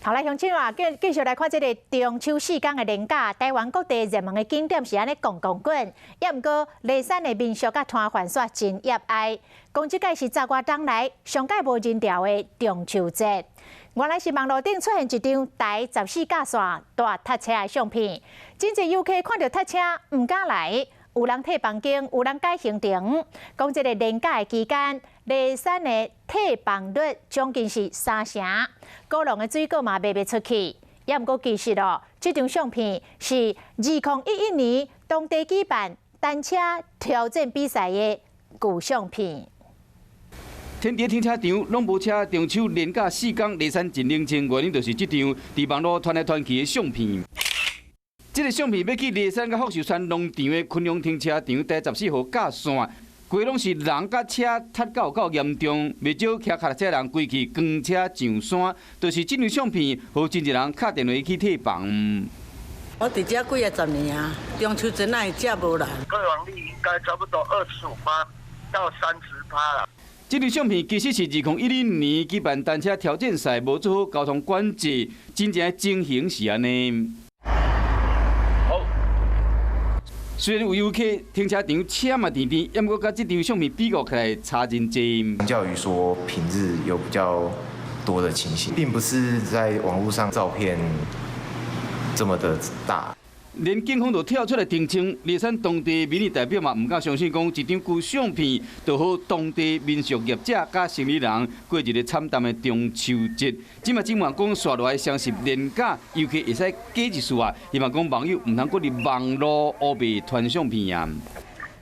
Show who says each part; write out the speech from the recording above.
Speaker 1: 好來，鄉親啊，繼繼續來看這个中秋四工的連假，台灣各地熱門的景點是按呢滾滾滾，也毋過梨山的民宿佮攤販煞真狹隘。講這屆是十外冬來上蓋無人潮的中秋節。原來是網路頂出現一張台十四甲線大塞車的相片，真濟遊客看著塞車毋敢來，有人退房間，有人改行程。講這个連假的期間，梨山的退房率將近是三成，果農的水果嘛賣袂出去。也毋過其實哦，這張相片是2011年當地舉辦單車挑戰比賽的舊相片。
Speaker 2: 天佇停車場攏無車，中秋連假四工，梨山真冷清，原因就是這張佇網路傳來傳去的相片。這个相片欲去梨山佮福壽山農場的昆陽停車場第十四號甲線，規攏是人佮車塞到有夠嚴重，袂少騎腳踏車人規氣扛車上山，就是這張相片，予真濟人敲電話去退房。
Speaker 3: 我佇遮幾仔十年啊，中秋節哪會遮無人？
Speaker 4: 退房率應該差不多25趴到30趴啦。
Speaker 2: 這張相片其實是2010年舉辦單車挑戰賽，無做好交通管制，真正的情形是按呢。好，雖然有遊客停車場車嘛甜甜，毋過佮這張相片比較起來差真濟。
Speaker 5: 相較於說平日有比較多的情形，並不是在網路上照片這麼的大。
Speaker 2: 連警方都跳出來澄清，梨山當地民意代表嘛毋敢相信，講一張舊相片就予當地民宿業者佮生理人過一个慘淡的中秋節。這馬只望講紲落來雙十連假，遊客會使過一次啊！希望講網友毋通閣佇網路烏白傳相片啊。